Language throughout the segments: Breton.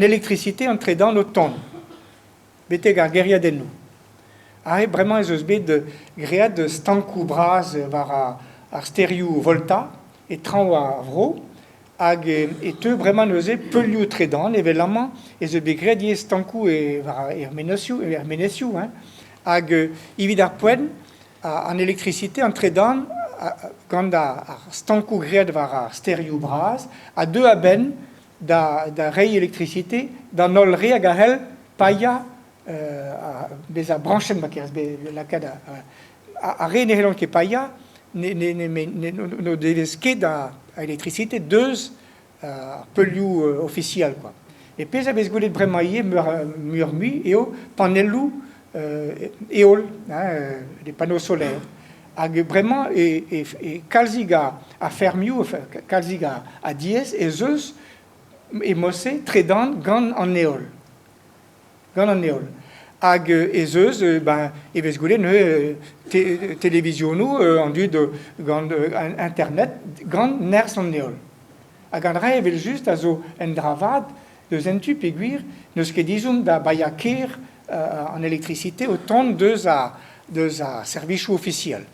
Elektrisite an tredan o tont betek ar gêriadennoù. Aze bremañ ez eus bet graet stankoù bras war ar stêrioù Volta e traoñ ar vro hag e teu bremañ neuze peulioù tredan evel amañ ez eus bet graet ivez stankoù war er mennozhioù er menezioù hein. Hag evit ar poent an elektrisite, an tredan gant ar stankoù graet war ar stêrioù bras a deu a-benn da reiñ elektrisite d'an holl re hag a c'hell paeañ bezañ brañchet ma kerz lakaat ar re ne c'hellont ket paeañ n'o devez ket a elektrisite deus ar peulioù ofisiel quoi. E pezh a vez gwelet bremañ ivez muioc'h-mui eo panelloù heol, hein, les panneaux solaires. Hag bremañ e kalzik a fermioù, kalzik a diez ez eus e mod-se tredan gant an heol. Gant an heol. Hag ez eus, ben, e vez gwelet neuze televizionoù an dud gant internet gant nerzh an heol. Hag an dra evel-just a zo un dra vat deus un tu peogwir n'eus ket ezhomm da baeañ ker an elektrisite o tont deus ar deus ar servijoù ofisiel.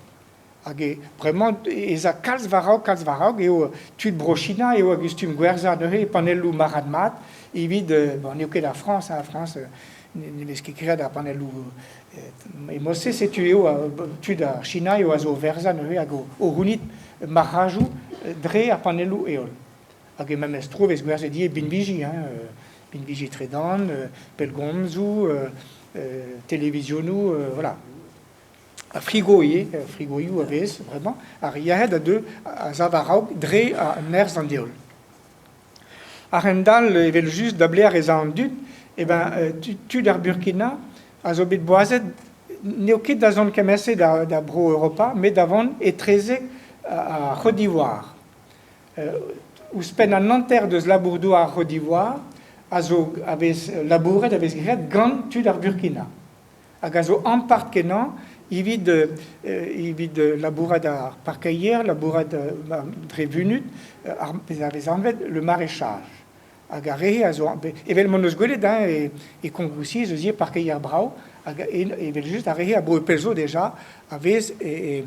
Hag bremañ ez a kalz war-raok, kalz war-raok eo tud Bro-China eo a gustum gwerzhañ neuze panelloù marc'had-mat evit bon n'eo ket ar Frañs, ar Frañs ne vez ket graet ar panelloù e mod-se setu eo tud ar China eo a zo o verzañ neuze hag o c'hounit marc'hajoù dre ar panelloù heol. Hag e memes tro e vez gwerzhet ivez binviji, hein, binviji tredan, pellgomzoù, televizionoù, voilà. Ar frigo ivez, ar frigoioù a vez bremañ, ar yec'hed a deu a sav a-raok dre nerzh an heol. A-hend-all, evel-just, da belec'h ez a an dud, eh ben, tud ar Burkina a zo bet boazet n'eo ket da zont kement-se da Bro-Europa, met da vont etrezek ar C'hôte d'Ivoire. Ouzhpenn an hanter deus labour-douar C'hôte d'Ivoire a zo a vez labouret, a vez graet gant tud ar Burkina. Hag a zo ampart-kenañ evit evit labourat ar parkeier, labourat dre vunut, ar pezh a vez anvet le maraîchage. Hag ar re-se a zo evel m'hon eus gwelet hein, e Kongoussi ez eus ivez parkeier brav hag evel-just ar re-se a bro pell zo deja a vez er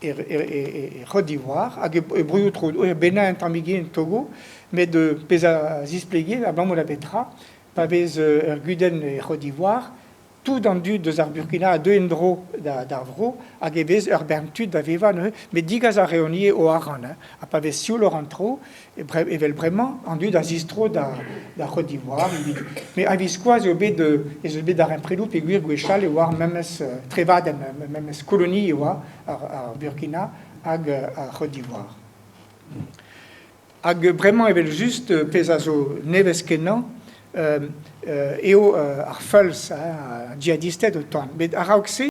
e C'hôte d'Ivoire hag e broioù tro bennañ un tammig en Togo met pezh a zisplege abalamour da betra pa vez ur gudenn e C'hôte d'Ivoire tout an dud eus ar Burkina a deu en-dro d'ar vro hag e vez ur bern tud da vevañ neuze met digas a reont ivez o arc'hant hein. Ha pa vez siouloc'h an tro evel bremañ an dud a zistro da C'hôte d'Ivoire evit met a-viskoazh eo bet ez eus bet darempredoù peogwir gwechall e oa ar memes trevadenn memes koloni e oa ar Burkina hag ar C'hôte d'Ivoire. Hag bremañ evel-just pezh a zo nevez-kenañ eo ar feulz, an djihadisted o tont. Met a-raok-se.